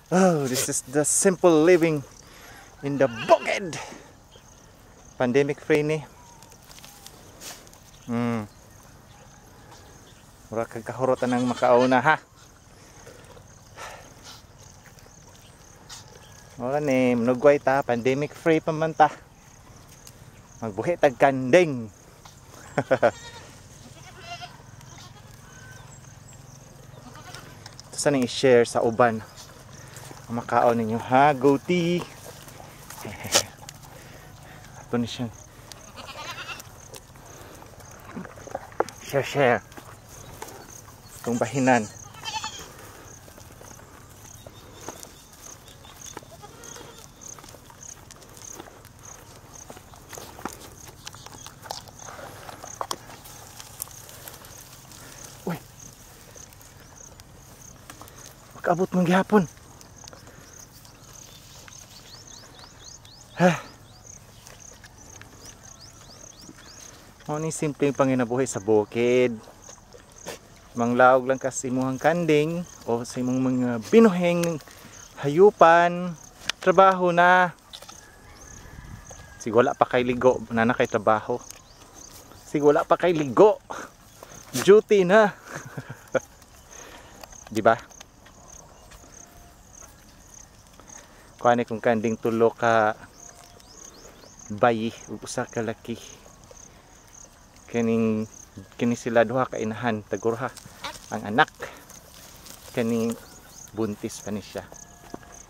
Oh, this is the simple living in the bukid. Pandemic free ni. Mura kag kahurotan ang makauna ha. Mura ni manugway ta, pandemic free pa man ta. Magbuhi tag kanding. Ito sana i-share sa uban. Ang makaon ninyo ha, goatee. Ito ni siya. Share, share. Itong bahinan. Uy. Makaabot mong gihapon. Ha. Mao ni simpleng panginabuhi sa bukid. Manglaog lang ka sa imong kanding o sa imong mga binuhing hayupan, trabaho na. Sig wala pa kay ligo, nana kay trabaho. Sig wala pa kay ligo, duty na. Di ba? Kuani kung kanding tulo ka bayi ug usa ka laki. Kining kini sila duha ka inahan, tagurha ang anak. Kining buntis pa ni siya.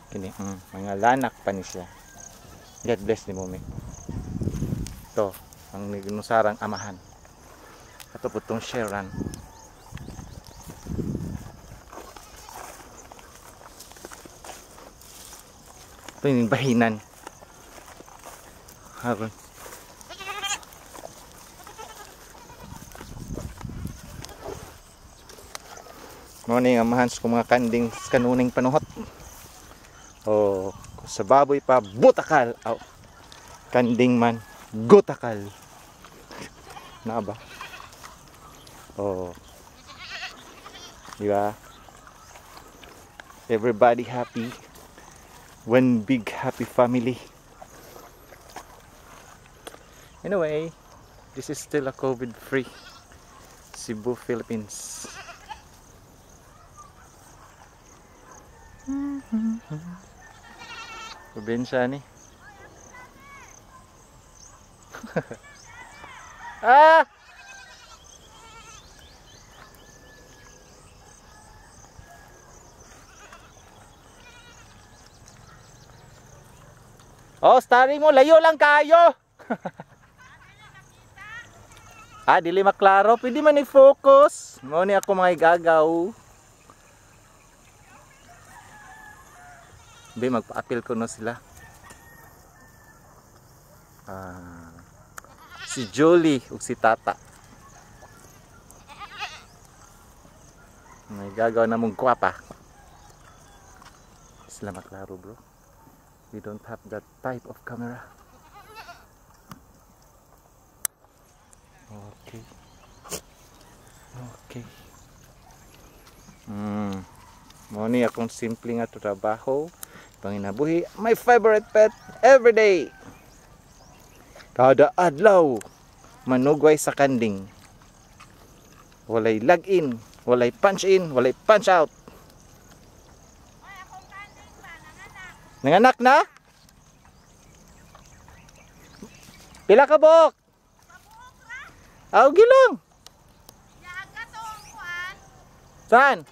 Kini mga lanak pa ni siya. God bless ni Mumi. Ito ang nagnusarang amahan. Ato po itong sharean. Ito yung bahinan. Haron. Mao ni ang amahan sa mga kanding sa kanuning panuhot. O sa baboy pa butakal. Aw, kanding man gutakal. Naa ba? Oh. Di ba? Everybody happy. One big happy family. Anyway, this is still a COVID-free Cebu, Philippines. Probinsya ni. Ah! Oh, starring mo, layo lang kayo. Ah, dili maklaro, pwede man i-focus. Mao ni ako mga igagaw. Be, magpa-appeal ko no sila. Ah, si Julie ug si Tata. May gagaw na mong kwapa. Sila maklaro, bro. We don't have that type of camera. Okay. Okay. Mao ni akong simple nga trabaho. Panginabuhi, my favorite pet every day. Kada adlaw manugway sa kanding. Walay log in, walay punch in, walay punch out. Nanganak na? Pila ka buok? Aw, gilang. Saan?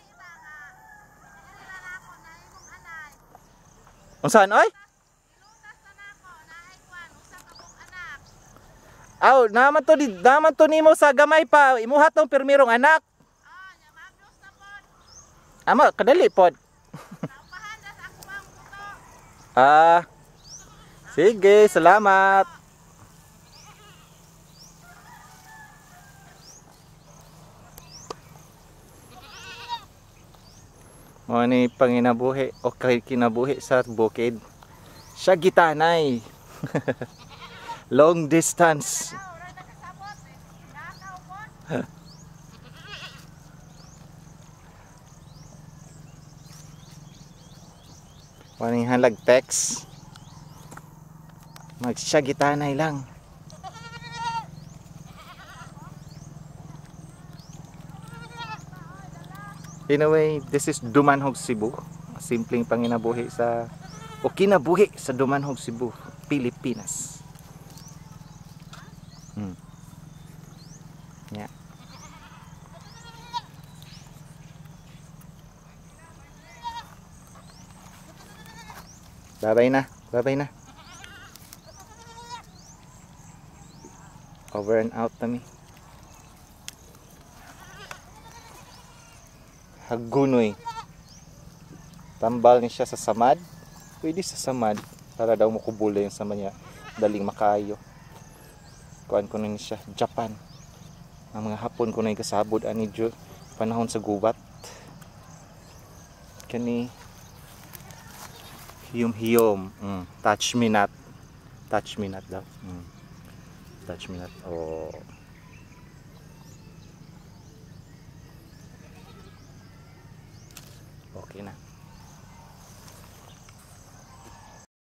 Saan oy? Aw, naman to di, naman to nimo sa gamay pa. Imuha tong pirmirong anak. Ama, kadali pod. Ah. Sige, salamat. Mao ni panginabuhi o kay kinabuhi sa bukid. Siya gitanay. Long distance. Waning halag text. Magsyagitanay lang. Anyway, this is Dumanjug, Cebu. Simpleng panginabuhi sa o kinabuhi sa Dumanjug, Cebu, Pilipinas. Yeah. Babay na. Babay na. Over and out na mi. Hagunoy. Tambal ni siya sa samad. Pwede sa samad para daw mukubula yung samad niya. Daling makayo. Kuan ko na ni siya. Japan. Ang mga Hapon ko na kasabod ani panahon sa gubat. Kani hiyom-hiyom. Touch me not. Touch me not daw. Touch me not. Oh. Okay na.